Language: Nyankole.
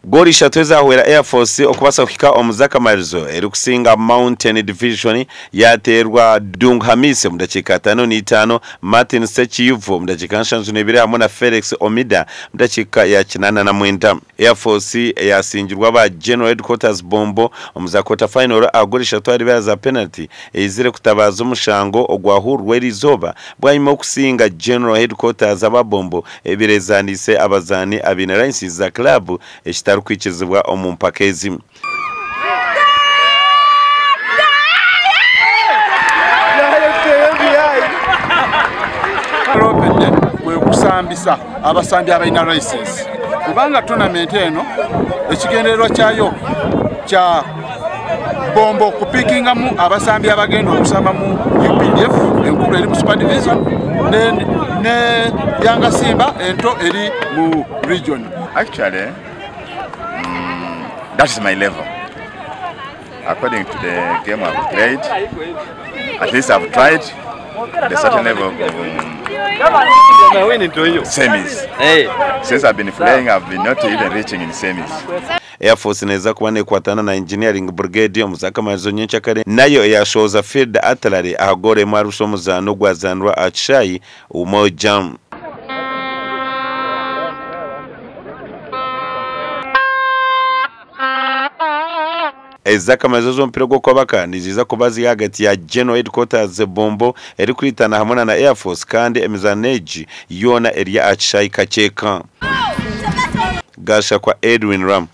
Goolo ishatu ezahwera Air Force okubaasa kuhika omu z'akamaririzo erikusinga Mountain Division yateerwa Dungu Hamis omu dakiika 55, Martin Ssekiyuvu omu dakiika 72 hamwe na Felix Omida omu dakiika ya 89. Air Force eyasingirwe aba General Headquarters Bombo omu za quarter final aha goolo ishatu ahari ibara za penalty eizire kutabaaza omushango ogwahurirwa eriizooba bwanyima y'okusinga General Headquarters aba Bombo ebaire ezaaniise abazaani abaine layisinsi za kiraabu ekitarikwikirizibwa omu mpaka ezi. Kwe kusambisa abasambi abalina layisinsi kubanga tournament eno ekigendererwa kyayo kya Bombo kupikingamu abasambi abagenda okusamba mu UPDF enkulu eri mu Super Division ne, ne Yanga Simba ento eri mu region. Actually, that is my level. According to the game I've played, at least I've tried the certain level of semis. Since I've been playing, I've been not even reaching in semis. Air Force neeza kuba nekwatana na Engineering Brigade omu z'akamanyiso nyenkyakare nayo eyashohoza Field Artillery aha goolo emwe ahari busha omuzaano ogwazaanirwa aha kishaayi Umoja. Ez'akamanyiso z'omupiira ogw'okwabaka niziiza kuba ziri ahagati ya General Headquarters Bombo erikuritana hamwe na Air Force kandi emizaano egi yoona eri aha kishaayi Kakyeka. Gashakwa Edwin Ram.